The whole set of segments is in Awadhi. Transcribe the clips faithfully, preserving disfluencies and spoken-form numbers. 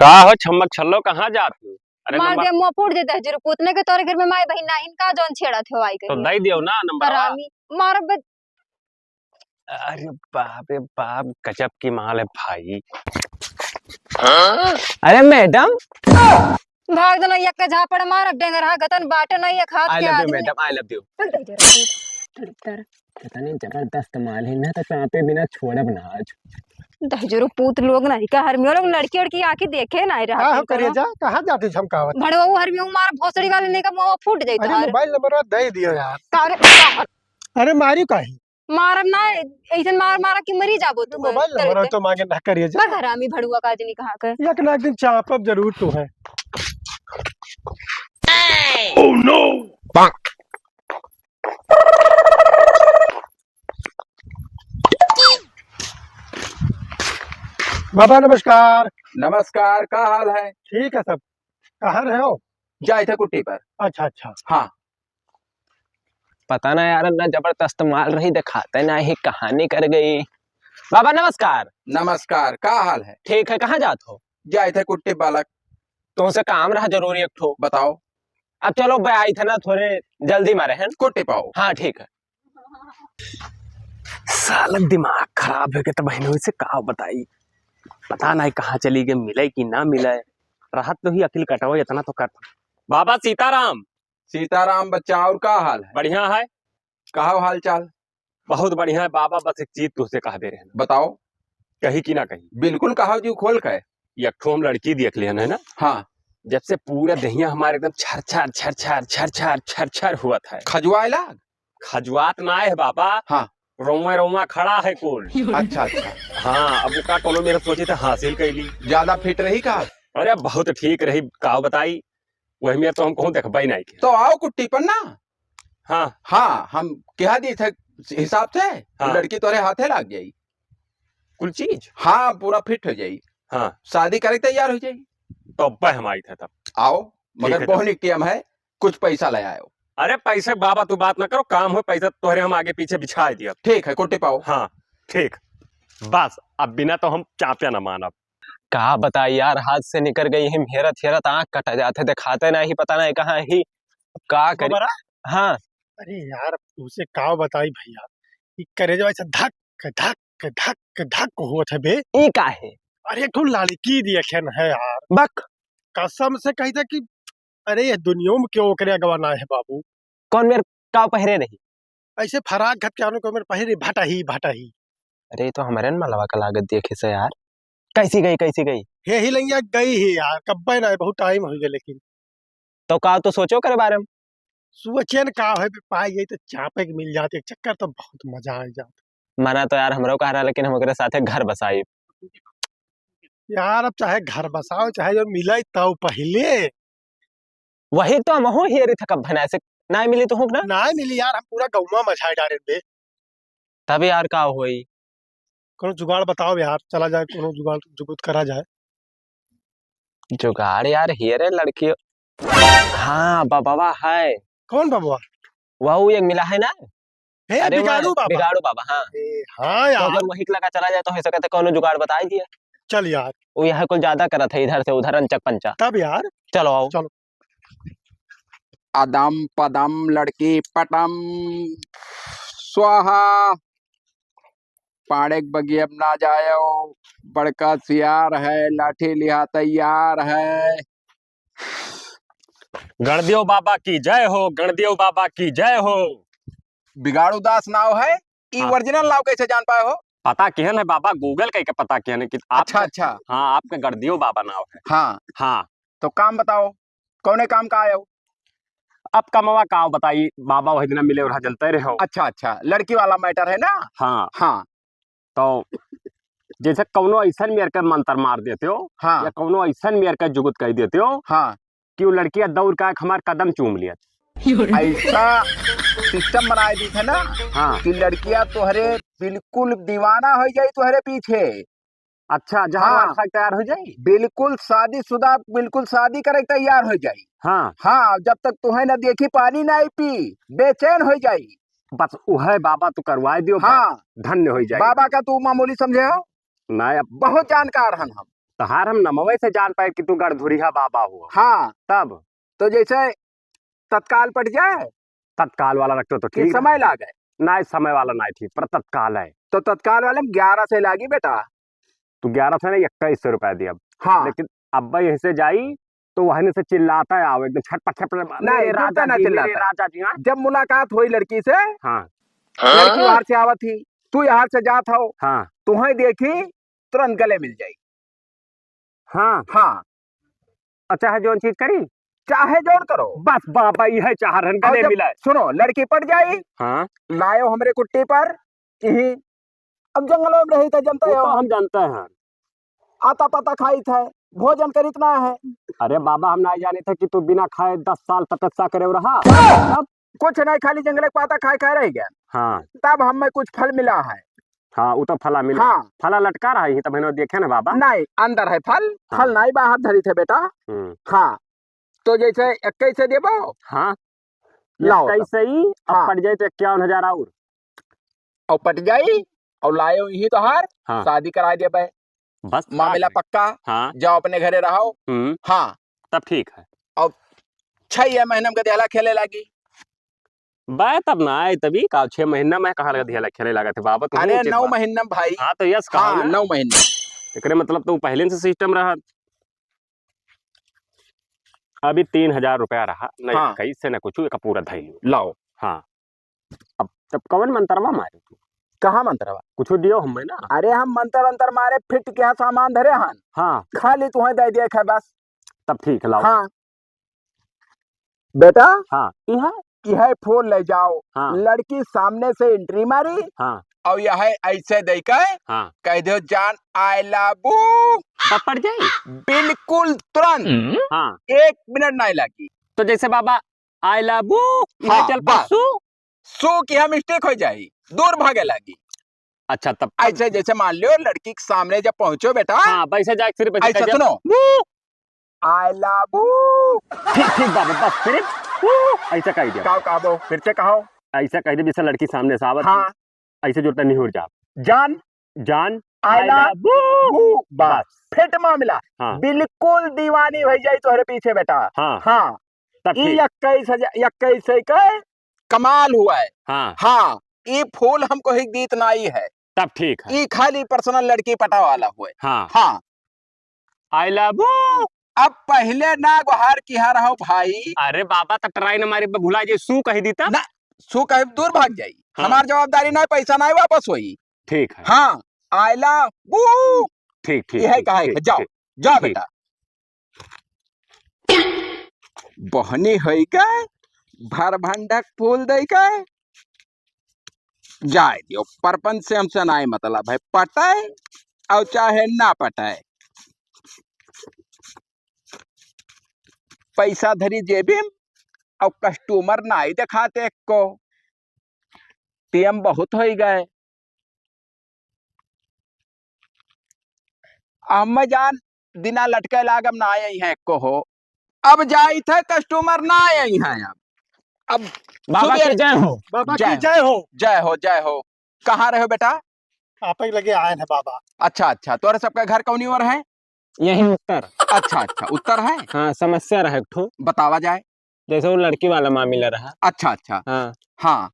का हो छम्मक छल्लो, कहाँ जात हो? अरे मार नंबर दे, मुँह फूट जाता है, जरूर पूतने के तोरे घर में माई बहिन नाहिन का जौन छेड़त हो आई तो कहीं। दे दियो ना नंबर। हरामी, मार बे-, अरे बाप रे बाप, गजब की माल है भाई। अरे मैडम। भाग देना, एक के झापड़ मार, अब डेंगर हाँ गतन बाटे नहीं, एक हाथ I के love you, आदमी। Madam, I love you। चल, दे दे, दे दे। पता नहीं, जबरदस्त माल है ना, तो चापे बिना छोड़ब ना आज। दहिजरो पूत लोग नहीं का, हरमियो लोग लड़की उड़की आके देखे ना रहा का हो करेजा, कहाँ जाते झमकावत? भड़वा हरमियो मार भोसड़ी वाले ने का मुंह फूट जाई अरे तोहार। मोबाइल नंबर दे दियो यार। तारे अरे मारी काहे? मारब ना, ऐसन मार मारा कि मरी जाबो तू। मोबाइल नंबर तो मांगे ना करेजा। बस हरामी भड़ुआ का जनी कहाँ के। एक ना एक दिन चापब जरूर तू है। Oh no! बाबा नमस्कार। नमस्कार, का हाल है? ठीक है सब। कहाँ रहे हो? जाए थे कुट्टी पर। अच्छा, अच्छा। हाँ। पता ना यार, ना जबरदस्त माल रही, दिखाते ना ही, कहाँ निकर गई। बाबा नमस्कार। नमस्कार, का हाल है? ठीक है, कहाँ जात हो? जाए थे कुट्टी बालक। तुमसे काम रहा जरूरी एक ठो। बताओ। अब चलो बे, आई थे ना, थोड़े जल्दी मारे हैं। कुट्टी पाओ। हाँ, ठीक है। साला दिमाग खराब है के तो बहनों से का बताई, पता नहीं कहाँ चली गई, मिले कि ना मिले। रहत तो ही अकिल कटवा, इतना तो कर। बाबा सीताराम। सीताराम बच्चा, और का हाल है? बढ़िया है। कहो हाल चाल? बहुत बढ़िया है बाबा, बस एक चीज तुझसे कह दे रहे हैं। बताओ। कही कि ना कही? बिल्कुल कहो जी, खोल के। एक ठो हम लड़की देख लिहन है ना? हाँ। जब से पूरा दहिया हमारे एकदम छर छर, छर छर, छर छर, छर छर हुआ था। खजुआए लाग? खजुआत ना है बाबा। हाँ। रोवा रोवा खड़ा है कुल। अच्छा, अच्छा। हाँ, अब वो का कोनो मेरा सोचे थे हासिल कैली। ज्यादा फिट रही का? अरे बहुत ठीक रही, का बताई, वही में तो हम कहूँ देखबे नहीं के। तो आओ कुट्टी पर ना। हाँ। हाँ, हम कह दी थे हिसाब से, हाँ। लड़की तोरे हाथे लाग जाई। कुल चीज? हाँ, पूरा फिट हो जाई। हाँ। शादी करे तैयार हो जाई। तो अब्बे हम आई थे तब। आओ, ठीक मगर है, बहुत तब। निक टेम है, कुछ पैसा ले आयो। अरे पैसे बाबा तू बात ना करो, काम हो पैसा तोहरे हम आगे पीछे बिछा दिया। ठीक है, कुट्टी पाओ। हाँ, ठीक। बस अब बिना तो हम चाप्या ना मानब। का बताई यार, हाथ से निकर गई ही, हेरत हेरत आँख कटा जात है, दिखाते ना ही, पता नहीं कहाँ ही, का करी। बरा? हाँ। अरे यार, उसे का बताई भैया, कि करेजवा ऐसे धक धक धक धक होत है बे। ई का है? अरे एक ठो लड़की देखे न है यार। बक। कसम से कही था कि अरे ये दुनिया में क्यों ओकरे अगवा ना है बाबू। कौन मेर का पहरे रही? ऐसे फराक घत के आनो को मेर पहरे भटा ही, भटा ही। अरे, ये तो हमरे न मलवा का लागत देखे से यार। कैसी गई, कैसी गई? हे ही लंगिया गई ही यार, कब्बे ना, बहुत टाइम हो गया लेकिन। तो का तो सोचो करे बारे में? सोचे न का है, पाई गई तो चापे के मिल जात, एक चक्कर तो बहुत मजा आ जात। मना तो यार हमरो कह रहा, लेकिन हम ओकरे साथे घर बसाई। यार, अब चाहे घर बसाओ, चाहे जो मिले तो पहले। वही तो हमहू हेरी था, कब भना से ना मिली तो हूँ ना? ना मिली यार, हम पूरा गौवा मचाए डारे बे। तब यार का होई? कोनो जुगाड़ बताओ यार, चला जाए, कोनो जुगाड़ जुगुत करा जाए। जुगाड़ यार, हेरे लड़की। हाँ, बबवा है। कौन बबवा? वहू एक मिला है ना? हे, अरे, बिगाड़ू वह बाबा। बिगाड़ू बाबा, हाँ। ए, हाँ तो यार। अगर वही लगा चला जाए तो हो सकता है कोनो जुगाड़ बताई दिया। चल यार। वो यह कुल ज्यादा करत है, इधर से उधर अंचक पंचा। तब यार। चलो आओ। चलो। अदम पदम लड़की पटम स्वाहा। पाड़े के बगिया में ना जायो, बड़का सियार है, लाठी लिहा तैयार है। गणदेव बाबा की जय हो, गणदेव बाबा की जय हो। बिगाड़ू दास नाव है, ई हाँ। Original नाव कैसे जान पाए हो? पता किहन है बाबा, Google कइके पता किहन है कि आप अच्छा, अच्छा। हाँ, आपके गणदेव बाबा नाव है। हाँ। हाँ। तो काम बताओ, कौने काम का आयो? अब कमवा का बताई बाबा, वही दिना मिले और जलते रहो। अच्छा, अच्छा, लड़की वाला matter है ना? हाँ। हाँ। तो जैसे कौनो ऐसन मेर के मंत्र मार देते हो, हाँ। या कौनो ऐसन मेर के जुगुत कह देते हो, हाँ। कि वो लड़किया दौड़ के आके हमार कदम चूम लिया। ऐसा system बनाए दी थे ना, हाँ। कि लड़किया तोहरे बिल्कुल दीवाना हो जाई तोहरे पीछे। अच्छा, जहाँ हाँ। माथा तैयार हो जाई? बिल्कुल शादीशुदा, बिल्कुल शादी करे के तैयार हो जाई। हाँ। हाँ, जब तक तुहे ना देखी, पानी ना पी, बेचैन हो जाई। बस उहे बाबा तू करवाए दियो, बस। हाँ। धन्य हो जाई। बाबा का तू मामूली समझे हो? ना, अब बहुत जानकार हन हम। तोहार हम नमवे से जान पाए कि तू गढ़धुरिहा बाबा हुआ। हाँ। तब? तो जैसे तत्काल पट जाए। तत्काल वाला रखते तो कि ठीक समय लागे। नहीं, समय वाला नहीं ठीक, पर तत्काल है। तो तत्काल वाले में ग्यारह से लागी बेटा। तू ग्यारह से नहीं, इक्कीस से रुपया दिया। हाँ। लेकिन अब यहीं से जाई तो वहीं से चिल्लाता है, आओ एकदम छटपट छटपट, नहीं, "मेरे राजा जी, मेरे राजा जी, हाँ।" जब मुलाकात हुई लड़की से, हाँ। लड़की बाहर से आवत ही, तू यहाँ से जात हो, हाँ। तुम्हें देखी, तुरंत गले मिल जाई। हाँ। हाँ। अच्छा है जौन चीज करी? चाहे जौन करो। बस बाबा, यह चाह रहन, और गले जब मिला है। सुनो, लड़की पट जाई, हाँ। लायो हमरे कुट्टी पर, यही अब जंगलों में रही थे, जनते हो। हम जानते हैं। आता पता खाई थे, भोजन करीत ना है। अरे बाबा, हम ना जानी थे कि तू बिना खाए दस साल तपस्या करे रहा। तब कुछ नहीं, खाली जंगल के पाता खाए खाए रह गया। हाँ। तब हमें कुछ फल मिला है। हाँ, उ तो फला मिला। हाँ। फला लटका रहा है, तब इन्हों देखे ना बाबा। नहीं, अंदर है फल, हाँ। फल नहीं बाहर धरी थे बेटा। हम्म। हाँ, तो जैसे इक्कीस से देबो। हाँ। लाओ इक्कीस तब। से ही, अब हाँ। पट जाए तो इक्यावन हजार और। और पट जाई, और लायो यही तोहार, हाँ। शादी करा देबे। बस मामला पक्का। हाँ। जाओ अपने घरे रहो। हम्म। हाँ। तब ठीक है। और छह महीना में गधेला खेले लागी। बे तब ना आए तभी का, छह महीना में कहाँ गधेला खेले लागा थे बाबा, तू अरे, उचित नौ बात। महीना में भाई। हाँ, तो यस कहा हाँ, ना। नौ महीना। एकरे मतलब तो पहले से सिस्टम रहा। अभी तीन हजार रुपया रहा, नहीं हाँ। कैसे ना कुछ, एक पूरा धई लियो। लाओ। हाँ। अब तब कवन मंतरवा मारे तू? कहाँ मंतरवा? कुछ दियो हमें ना। अरे हम मंतर अंतर मारे, फिट क्या सामान धरे हन। हाँ। खाली तुम्हें दे दिया है बस। तब ठीक है, लाओ। हाँ। बेटा। हाँ। यह? यह फोन ले जाओ। हाँ। लड़की सामने से एंट्री मारी। हाँ। और यह ऐसे दे के हाँ। कह दो, "जान, I love you।" बस पट जाई? बिल्कुल तुरंत। हाँ। एक मिनट नहीं लगी। तो जैसे बाबा, "I love you," यह हाँ, चल बस। परसू? सू की हम मिस्टेक हो जाई, दूर भागे लागी। अच्छा, तब, तब ऐसे जैसे मान लियो, लड़की के सामने जब पहुंचो बेटा, हाँ, वैसे जाके सिर्फ ऐसे ऐसे कह दिया, सुनो। "Woo!" I love you। ठीक, ठीक बाबू, बस सिर्फ "Woo!" ऐसे कह दिया। का कहबो? फिर से कहो। ऐसे कह दे, जैसे लड़की सामने से आवत हाँ। है। ऐसे जोरता निहुर जा। जान। जान। I I love love you। बस। बस। फिट मामला। हाँ। बिल्कुल दीवानी हो जाई तोहरे पीछे बेटा। हाँ। हाँ। तब ई ठीक। इक्कीस हजार, इक्कीस से के कमाल हुआ है। हाँ। हाँ, ई फूल हमको ही दीत नाई है। तब ठीक है। ई खाली पर्सनल लड़की पटा वाला हुए। हाँ। हाँ। I love you। अब पहले ना गुहार किहा रहो भाई। अरे बाबा, तब ट्राई न मारे, भुला जाए, सू कह दी तब। ना, सू कहे दूर भाग जाई। हाँ। हमार जवाबदारी ना, पैसा ना वापस होई। ठीक है। हाँ, I love you। ठीक, ठीक, यह ठीक, कहा है, ठीक, जाओ, ठीक, जाओ ठीक। बेटा। बहनी होई के भर भंडक फूल दे के जाए दियो। परपंच से हमसे नाई मतलब है, पटाए और चाहे ना पटाए। पैसा धरी जेबी में और कस्टमर नाई देखाते एको। टीएम बहुत होई गए। अम्मा जान दिना लटके लागम ना आई हैं एको हो। अब जाई थे कस्टमर ना आई हैं अब। अब बाबा सुबह की जय हो। बाबा की जय हो। जय हो, जय हो। कहाँ रहे हो बेटा? आप ही लगे आए हैं बाबा। अच्छा, अच्छा। तोरे सबका घर कौनी ओर है? यही उत्तर। अच्छा, अच्छा। उत्तर है? हाँ, समस्या रहे एक ठो। बतावा जाए। जैसे वो लड़की वाला मामला रहा। अच्छा, अच्छा। हाँ। हाँ।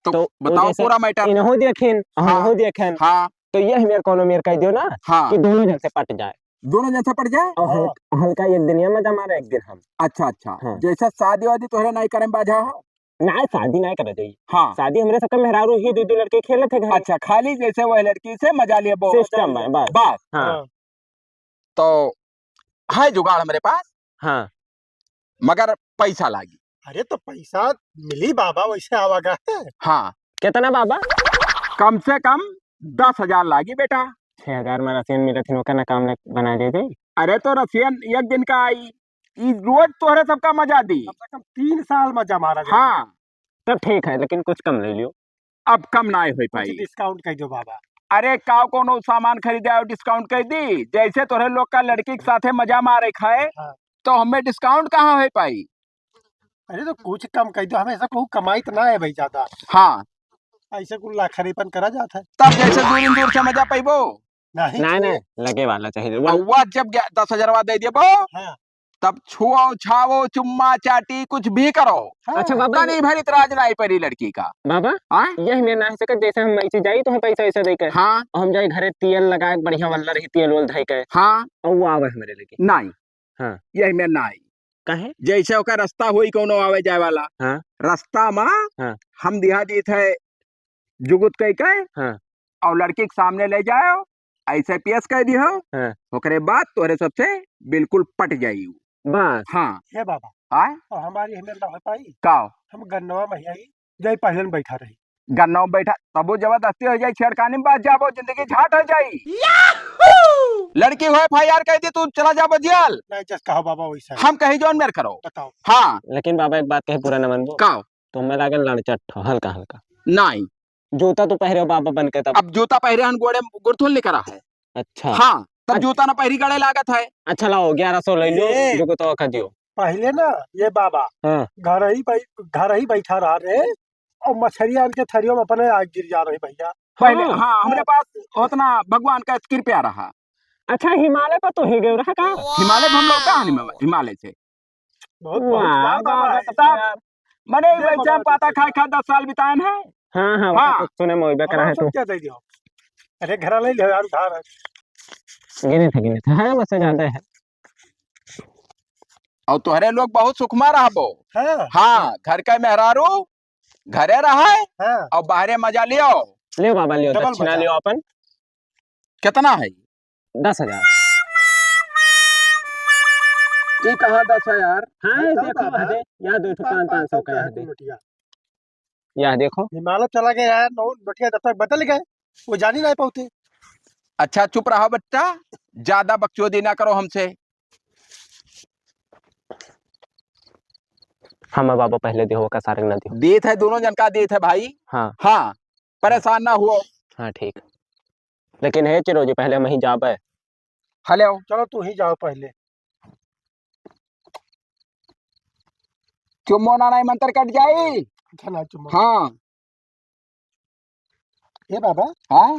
तो तो वो बताओ जैसे पूरा मैटर। इनहू देखिन, हाँ। हमहू देखिन। हाँ। तो ये मेर कोनो मेर कह दियो ना हाँ। कि दोनों जन से पट जाए। दोनों जन से पट जाए? और हल-, हाँ। हल्का एक दिन ये मजा मारे, एक दिन हम। अच्छा, अच्छा। हाँ। जैसे शादी वादी तोहरे नाई करे में बाझा हो? ना, शादी नाई करे जाई। हाँ। शादी हमरे सबके मेहरारू ही दो, दो लड़के खेलत है घर। अच्छा, खाली जैसे वह लड़की से मजा लिए, बहुत सिस्टम है, बस। बस। हाँ। हाँ। तो है जुगाड़ हमरे पास। हाँ। मगर पैसा लागी। अरे तो पैसा मिली बाबा, वैसे आवागा है। हाँ। कितना बाबा? कम से कम दस हजार लागी बेटा। छह हजार में रसियन मिलत हिन, ओकर ना काम ले बना दे दे। अरे तो रसियन एक दिन का आई, ई रोज तोहरे सबका मजा दी। कम से कम तीन साल मजा मारा जाए। हाँ। तब ठीक है, लेकिन कुछ कम ले लियो। अब कम नाय होई कुछ पाई। डिस्काउंट कर दो बाबा। अरे, का कोनो सामान खरीदे और डिस्काउंट कर दी? जैसे तोहरे लोग का लड़की के साथे मजा मारे खाए, हाँ। तो हमें डिस्काउंट कहाँ होई पाई? अरे, तो कुछ कम कर दो, हमें ऐसा कोई कमाई तो ना है भाई ज्यादा। हाँ। ऐसे कुल लाखरीपन करा जाता है। तब जैसे दूर दूर से मजा पैबो, नहीं। नहीं, नहीं, लगे वाला चाहिए। और वह जब ग्या-, दस हजारवा दे देबो, हाँ। तब छुओ, छाओ, चुम्मा, चाटी, कुछ भी करो। हाँ। अच्छा बाबा, तनी भर इतराज नहीं परी लड़की का। बाबा, हाँ? यही में ना हो सके, जैसे हम ऐसे जाई तो हम पैसा वैसा दे के। हाँ। और हम जाई घरे तेल लगा के, बढ़िया वाला रही, तेल वेल धई के। हाँ। और वो आवे हमरे लगे। नहीं। हाँ। यही में नहीं। काहे? जैसे ओकर रास्ता होई कोनो आवे जाए वाला। हाँ। रास्ता में हाँ। हम दिहा दीत है जुगुत कई के हाँ। और लड़की के सामने ले जाओ, ऐसे पेश कर दिहो, हाँ। ओकरे बाद तोहरे सबसे बिल्कुल पट जाई उ। बस। हाँ। हे बाबा, आय? तो हमारी हमें ना हो पाई? का? हम गन्नवा में ही आई, जाई पहले में बैठा रही। गन्नवा में बैठा, तबो जबरदस्ती हो जाई, छेड़खानी में बात जाबो, जिंदगी झाट हो जाई। लड़की हो एफ आई आर कह दी, तू चला जाबो जेल। नहीं, जस कहो बाबा वैसा है। हम कही जौन मेर करो। बताओ। हाँ। लेकिन बाबा एक बात कहे पूरा न मनबो। का? तो हमें लागे लड़चट हो, हल्का हल्का। नहीं। जूता तो पहरे हो बाबा बन के तब। अब जूता पहरे हन गोड़े गुरथुल निकरा है। अच्छा। हाँ, तब अच्छा। जूता ना पहरी गड़े लागत है। अच्छा लाओ, ग्यारह सौ ले लो, ए। जो को तो का दियो। पहले ना ये बाबा हाँ। घर ही बै-, घर ही बैठा रहा रे और मछरिया आन के थरियो में अपने आग गिर जा रही भैया। पहले, हाँ। हाँ, हमरे पास उतना भगवान का कृपया रहा। अच्छा, हिमालय पर तो ही गए रहा का? हिमालय में हम लोग कहाँ हिमा-, हिमालय से? बहुत, बहुत वाह, बार बाबा वाह, है। तब मने ले वैसे बाबा, हम पाता खाए खा दस साल बिताएन है। हाँ, हाँ, हाँ। तो सुने में वही बेकरा है तू। क्या दे दियो? अरे, घर ले ले यार, उधार है। गिने थे, गिने थे। हाँ, बस ज्यादा है। और तोहरे लोग बहुत सुखमा रहबो। हाँ। हाँ, घर का मेहरारू घरे रहे हाँ। और बाहरे मजा लियो। लियो बाबा, लियो, डबल दक्षिणा मजा। लियो अपन। कितना है? दस हजार। ई कहाँ दस हजार? हाँ, हाँ, देखो, बाबा। हदे, यहाँ दो ठो पाँच, पाँच सौ का है, हदे। नोटिया। यहाँ देखो। हिमालय चला गया यार, नौ नोटिया जब तक बदल गए, वो जानी नहीं पाते। अच्छा, चुप रहो बच्चा, ज्यादा बकचोदी ना करो हमसे। हाँ, मैं बाबा पहले दिहो का सारे ना दिहो। देत है, दोनों जन का देत है भाई। हाँ। हाँ, परेशान ना हुओ। हाँ, ठीक। लेकिन हे चिरोजी, पहले हम ही जाबे। हेलो। चलो, तू ही जाओ पहले। चुम्बो ना, नहीं मंत्र कट जाई। अच्छा, ना चुम्बो। हाँ। ए बाबा। हाँ?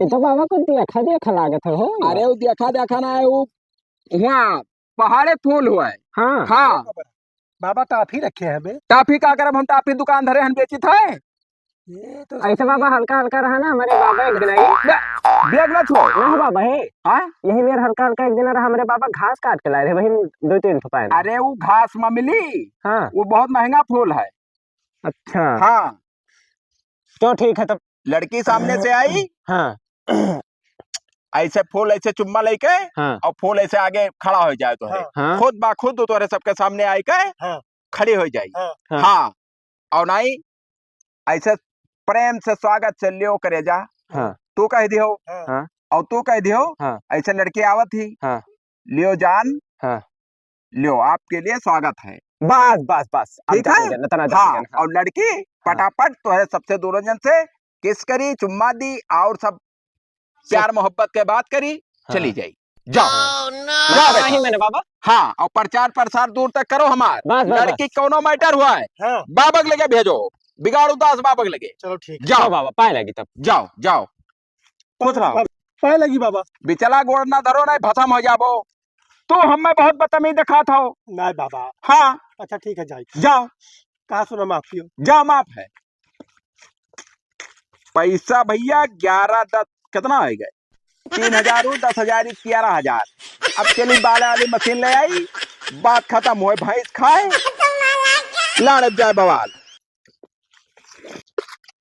ये तो बाबा कुछ देखा देखा लागत है हो। अरे, वो देखा देखा ना है, वो वहाँ पहाड़े फूल हुआ है। हाँ। हाँ। बाबा, टाफी रखे हैं बे। टाफी का करब हम, टाफी दुकान धरे हन, बेचित है। ये तो ऐसे बाबा हल्का हल्का रहा ना, हमारे बाबा एक दिन आई। बे-, बैग ना छुओ। ना हो बाबा, हे। हाँ? यही मेर हल्का हल्का एक दिन रहा, हमारे बाबा घास काट के लाए रहे, वही दो तीन ठो पाए। अरे, वो घास में मिली। हाँ। वो बहुत महंगा फूल है। अच्छा। हाँ। तो ठीक है, तब लड़की सामने से आई। हाँ। ऐसे फूल ऐसे चुम्मा लेके हाँ। और फूल ऐसे आगे खड़ा हो जाए तोहरे। हाँ। खुद बा खुद तोहरे सबके सामने आई के हाँ। खड़ी हो जाई। हाँ। हाँ। हाँ। और नहीं, ऐसे प्रेम से स्वागत से लियो करेजा। हाँ। तू कह दियो। हाँ। हाँ। और तू कह दियो। हाँ। ऐसे लड़की आवत ही। हाँ। लियो जान। हाँ। लियो, आपके लिए स्वागत है। बस, बस, बस। अब ठीक जाने है? दे, इतना जाने हाँ, दे, हाँ। और लड़की हाँ। फटाफट तोहरे सबसे दोनों जन से किस करी, चुम्मा दी और सब प्यार मोहब्बत के बात करी, हाँ। चली जाई। जाओ। Oh, no। जाओ मतलब बेटा। वही मैंने बाबा। हाँ, और प्रचार प्रसार दूर तक करो हमार। बस, बस, लड़की बस। कौनो मैटर हुआ है, हाँ। बाबा के लगे भेजो, बिगाड़ू दास बाबा के लगे। चलो ठीक है। जाओ। जाओ बाबा, पाए लगी तब। जाओ, जाओ। खुश रहो। पाए लगी बाबा। बिचला गोड़ ना धरो, नहीं भसम हो जाबो। तू हमें बहुत बदतमीज दिखात हो। नहीं बाबा। हाँ। अच्छा ठीक है, जाई। जाओ। कहा सुना माफ कियो। जा माफ है। पैसा भैया ग्यारह दस कितना आ गए? तीन हजार उ, दस हजार ई, ग्यारह हजार। अब चली बाले वाली मशीन ले आई, बात खत्म होए, भैंस खाए, लाड़ जाए बवाल।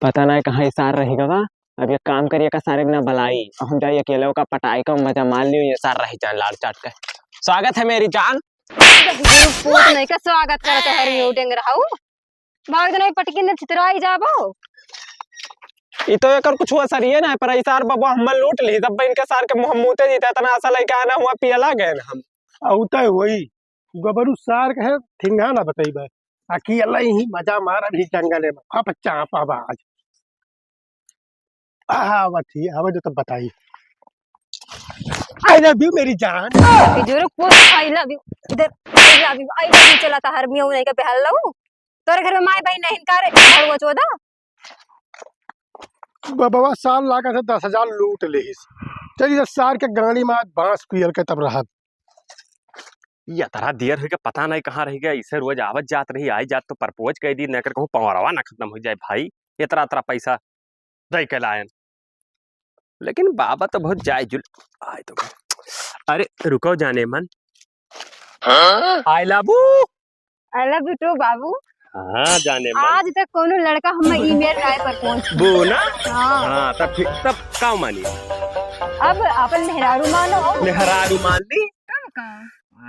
पता नहीं कहाँ ये सार रह गवा। अब एक काम करिए का सारे ना बलाई, हम जाइए अकेले का पटाई का मजा मार लियो, ये सार रह जाए लाड़ चाट के। स्वागत है मेरी जान। गुरु पूत नहीं का स्वागत करते हर म्यूटिंग रहाऊ। भाग देना पटकी ने चितराई जाबो। ई तो एकर कुछ हुआ सरिये ना, पर ई सार बबुआ हम्मर लूट ली, तब इनके सार के मुँह मूते जीते, इतना असल है क्या ना हुआ, पियला गए ना हम। औते होई, गबरू सार कहे ठिंगा ना बतइबे। अकेले ही मजा मार अभी जंगले में। अब चाप आवाज। आवत ही, आवाज तो बताई। I love you मेरी जान। जोरे को I love you। इधर I love you, I love you चला था हर मियाँ नहीं का बहल लऊ। तोरे घर में माई बहिन नहीं का रे, भड़ुआ चोदा। बबवा सार लागत है दस हजार लूट लेहिस। चली तो सार के गाड़ी में आज बांस पियल के तब रहब। ये तरह दियर होइके पता नहीं कहाँ रहि गया, इसे रोज आवत जात रही, आई जात तो परपोज कइ दी, नहीं कर कहूँ पंवरवा ना खत्म होइ जाए भाई, इतरा इतरा पैसा दइ के लायन। लेकिन बाबा तो बहुत जाए जुल, आए तो, अरे रुको जाने मन। हाँ? I love you। I love you too बाबू। हाँ जाने मन। आज तक कोनो लड़का हमें email नाय पर पहुँच। वो ना? हाँ। हाँ, तब फिर, तब का मानी? अब अपन मेहरारू मानो। मेहरारू मान ली? तब का?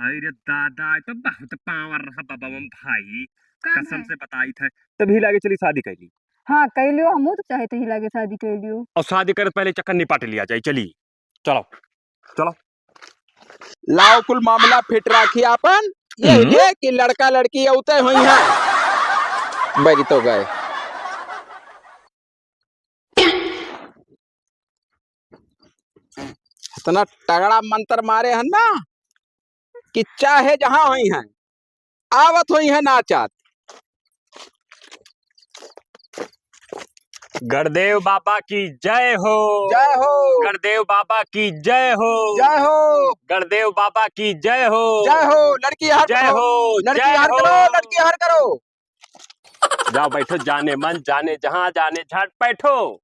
अरे दादा, ये तो बहुत पावर रहा बाबा मम भाई। का कसम है? से बताई थे, तभी लागे चली शादी कर ली। हाँ, कइ लियो, हमहू तो चाहे तही लागे शादी कइ लियो। और शादी करे पहले चक्कर निपट लिया जाए, चली, चलो, चलो। लाओ कुल मामला फिट राखी आपन, ये हम्म। है कि लड़का लड़की अउते होइहैं। बरी तो गए। इतना तगड़ा मंत्र मारे हैं ना कि चाहे जहाँ होइहैं, आवत होइहैं नाचत। गणदेव बाबा की जय हो। जय हो। गणदेव बाबा की जय हो। जय हो। गणदेव बाबा की जय हो। जय हो। लड़की हर जय करो। हो, लड़की जय हर हो। करो, लड़की हर करो। जाओ बैठो, जाने मन, जाने जहाँ, जाने झट बैठो।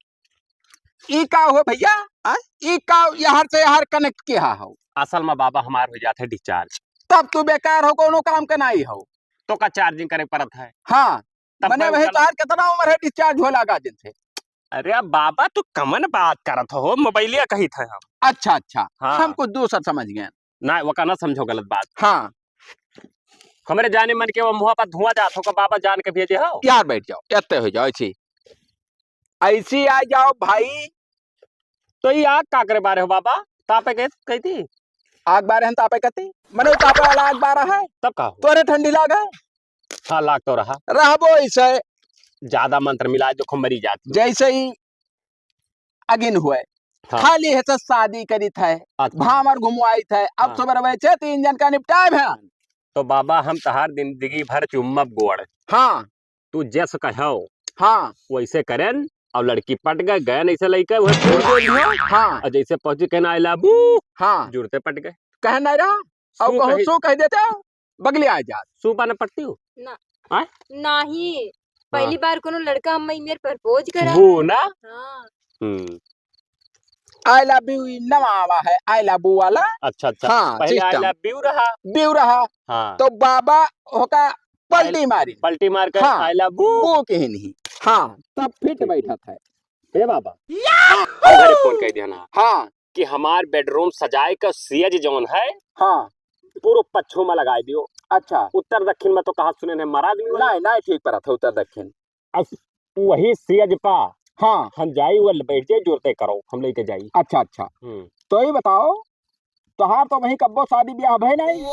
ई का हो भइया? हाँ? ई का यहर से यहर connect किहा हो? असल में बाबा हमार होइ जात है discharge। तब तू बेकार हो, कोनो काम के नाहीं हो। तो का charging करे परत है? हाँ। तब मने का वही उठा ला- तोहार कितना उम्र है discharge होला का दिन से? अरे अब बाबा तू कमन बात करत हो, मोबाइलिया कहित है हम। अच्छा, अच्छा। हाँ। हम कुछ दूसर समझ गए। ना, वका ना समझो गलत बात। हाँ। हमरे जाने मन के वो मुँह पर धुआं जात हो का बाबा जान के भेजे हो? यार बैठ जाओ, एत्ते होइ जाओ, ऐसी। ऐसी आ जाओ भाई। तो ये आग का करे बारे हो बाबा? तापे के कही थी? आग बारे हम तापे कहती? मने तापे वाला आग बारा है? तब का हो? तोरे ठंडी लाग है? हाँ, लाग तो रहा। रहबो इसे। ज्यादा मंत्र मिला, देखो मरी जाती। जैसे ही अगिन हुए, हाँ। खाली है से शादी करित है, अच्छा। भांवर घुमवाइत है, अब हाँ। सुबह वैसे तीन जन का निपटाए हैं। तो बाबा हम तहार जिंदगी भर चुम्मब गोड़। हाँ। तू जस कहो, हाँ। वैसे करेन, और लड़की पट गए, गए नहीं से लइके, वह छोड़ दे दियो। हाँ। और जैसे पहुंची कहना I love you, हाँ। जुड़ते पट गए। कहे नहीं रहा, और सू कहो कही सू कह देते हो। बगली आ जा। सूपा न पटती हो? ना। आय? नाही। हाँ। पहली बार कोनो लड़का हमें मेरे propose करा। वो ना? हाँ। हम्म। I love you नवा आवा है, I love you वाला। अच्छा, अच्छा। हाँ, पहले I system। Love you रहा। बियू रहा। हाँ। तो बाबा होका पलटी I, मारी। पलटी मार कर हाँ, I love you। वो कहीं नहीं। हाँ, तब फिट ठीक, बैठा ठीक। था। हे बाबा। या! हाँ, घरे फोन कह दिया ना। हाँ। कि हमार bedroom सजाए का सियज जौन है, हाँ। पूर्व पच्छिम में लगाए दियो। अच्छा। उत्तर दक्षिण में तो कहा सुने ने मरा आदमी वाला। नहीं, नहीं ठीक परत है उत्तर दक्षिण। अब वही सियज पा हाँ। हम जाई, वो बैठ जाए, जोरते करो, हम लेके जाई। अच्छा, अच्छा। हम्म। तो ये बताओ, तोहार तो वहीं कब्बो शादी ब्याह भय नहीं?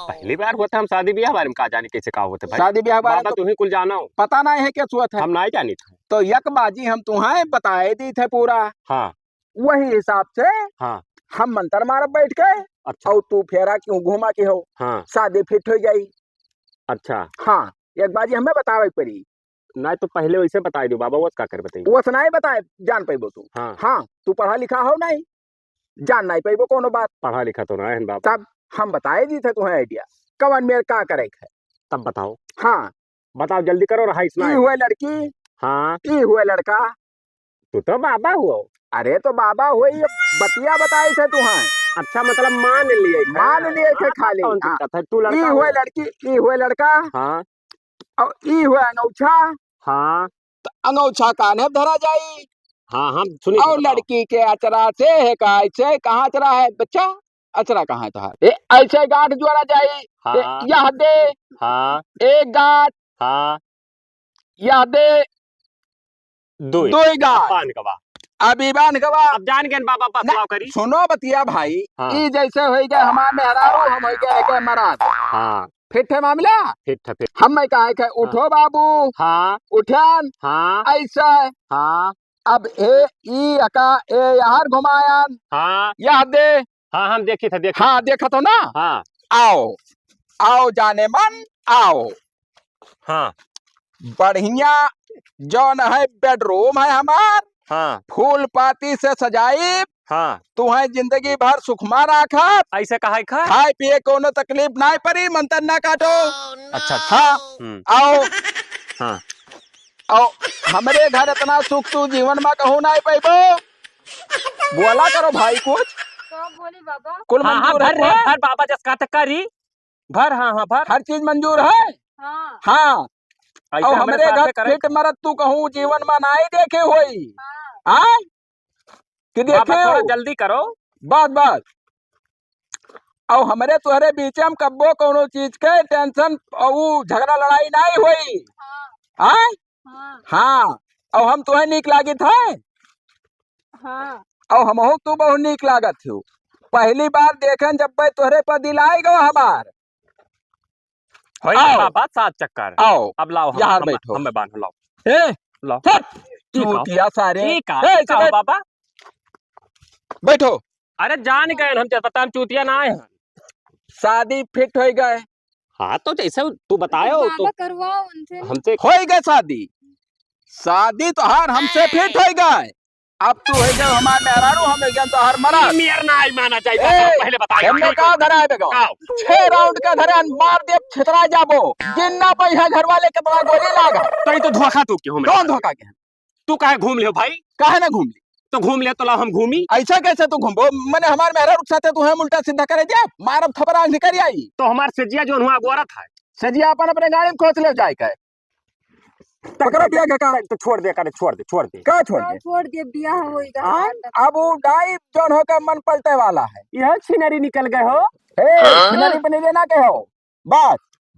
पहली बार होता हम शादी ब्याह बारे में का जानी कैसे का होते भाई। शादी ब्याह बारे बाबा तो तुम्हें कुल जाना हो। पता नहीं है क्या सोच है। हम नहीं जानी थे। तो यक बाजी हम तुम्हें बताए दी थे पूरा। हाँ। वही हिसाब से हाँ। हम मंत्र मारब बैठ के, अच्छा। और तू फेरा क्यों घुमा के हो, हाँ। शादी फिट हो जाई। अच्छा। हाँ, एक बाजी हमें बतावे के पड़ी। नहीं तो पहले वैसे बताई दो बाबा, वो का कर बताई? वो नहीं बताए, जान पैबो तू। हाँ। हाँ, तू पढ़ा लिखा हो नहीं, जान नहीं पैबो कोनो बात। पढ़ा लिखा तो नहीं है बाबा। तब हम बताए दी थे तुम्हें idea, कवन मेर का करे के है। तब बताओ। हाँ। बताओ, जल्दी करो, रहा इसमें। ई हुए लड़की, हाँ। ई हुए लड़का, तू तो बाबा हुआ। अरे तो बाबा हुआ, ये बतिया बताई थे तू, हाँ। अच्छा, मतलब मान लिए थे। मान लिए थे हाँ, खाली, कौन हाँ। दिक्कत है? तू लड़का ई हुआ हुआ। लड़की, ई हुआ लड़का। हाँ। और ई हुआ अंगौछा। हाँ। तो अंगौछा कान्हे धरा जाई। हाँ, हम सुनी और तो बताओ। लड़की के अचरा से है का, ऐसे कहाँ अचरा है बच्चा? अचरा कहाँ है तोहार? ए, ऐसे गांठ जोड़ा जाई। हाँ। ए, यह दे। हाँ। एक गांठ। हाँ। यह दे। दुई। दुई गांठ। अब बांध के बा। अब ई बांध के बा। अब जान गए बाबा, ना, फुलाव करी। सुनो बतिया भाई, हाँ। ई जैसे होई गए हमार मेहरारू, हम होई गए एके मराद। हाँ। फिट है मामला? फिट है, फिट। हम मैं कहा है, हाँ। उठो बाबू। हाँ। उठन। हाँ। ऐसा। हाँ। अब ए, ई अका, ए यार घुमायन। हाँ। यह दे। हाँ, हम देखी थे, देखी हाँ, थे। देखा तो ना? हाँ। आओ, आओ जाने मन, आओ। हाँ। बढ़िया जौन है bedroom है हमार, हाँ। फूल पाती से सजाई, हाँ। तुहैं जिंदगी भर सुखमा राखब। अइसे कहा है खा? खाए पिए कौनो तकलीफ नाहीं परी, मंतर ना काटो। अच्छा, अच्छा। हाँ। हम्म। आओ। हाँ। आओ, हमरे घर इतना सुख तू जीवन मा कहूँ नाहीं पइबो। बोला करो भाई कुछ। का बोली बाबा? कुल हाँ, हाँ, मंजूर है भर रे, कुल? भर बाबा जस का तक करी। भर, हाँ, हाँ, भर। हर चीज मंजूर है? हाँ। हाँ। अइसे और हमरे हमरे साथे घर करे। फिट मरद तू कहूँ जीवन मा नाहीं देखे होई। हाँ। हाँ? कि बाबा, देखे थोड़ा हो? जल्दी करो। बस, बस। और हमरे तोहरे बीचे मा कब्बो कौनो चीज के tension और ऊ झगड़ा लड़ाई नाहीं होई। हाँ। हाँ? हाँ। हाँ। और हम तुहैं नीक लागित है? हाँ। और हमहू तू बहुत नीक लागत हो। पहली बार देखेन जब बे तोहरे पर दिल आइ गो हमार। होई आओ। बाबा, सात चक्कर। आओ। अब लाओ, हम, यहाँ हम, बैठो। हमें बांधो, लाओ। ए, लाओ। हट। ई का? चूतिया सारे। ई का? ए, ई का हो चले। बाबा? बैठो। अरे जान गए हम, जब पता हम चूतिया ना आए हैं। शादी फिट होइ गए। हाँ, तो जैसे तू बताए हो, तो बाबा करवाओ उनसे ना। हमसे होई गए शादी। शादी तोहार हमसे ए। फिट होइ गए। अब तू होइ गए हमार मेहरारू, हम होइ गए तोहार मरद। ई मेर ना आई माना जाए, ए, पहले बताए। हमने का धराए बेगो? आओ। छह round का धरे अन मार दे, छितरा जाबो। गिन ना पइहा घर वाले कितना गोली लागा। तो ई तो धोखा तू क्यों हमरे कौन साथ? धोखा के? तू काहे घूम लियो भाई? काहे ना घूम ली? तो घूम ले तो लाओ हम घूमी। अइसा कैसे तू घूमबो? मने हमार मेहरारू के साथे तू हम उल्टा सीधा करे जा, मारब थपरा निकल आई। तो हमार सजिया जोन हुआ अगोरत है। सजिया अपन अपने गाड़ी मा खोंच ले जाए के। पकड़ो बिया के का? तो छोड़ दे, करे छोड़ दे, छोड़ दे। का छोड़ हाँ, दे? छोड़ दे, बिया होई गा। हाँ? अब वो डाई जोन हो के मन पलटे वाला है। यह छिनरी निकल गए हो। ए, हाँ? छिनरी पनीरे ना कहो। बस।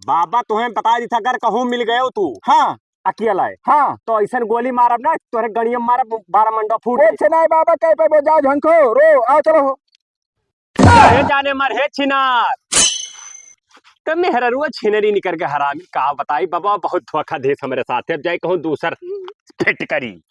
बाबा तुहें बता दी था, अगर कहूँ मिल गयो तू। हाँ। अकेला है। हाँ। तो अइसन गोली मारब ना, तोहरे गड़िया मारब, बारह मंडा फूट कुछ जाई। नहीं बाबा, कह पे वो जाओ झंखो, रो, आओ चलो हो। अरे जाने मर हे छिनार। तो मेहररुआ छिनरी निकर के हरामी, का बताई बाबा, बहुत धोखा देस हमरे साथ। अब जाए कहूँ दूसर फिट करी।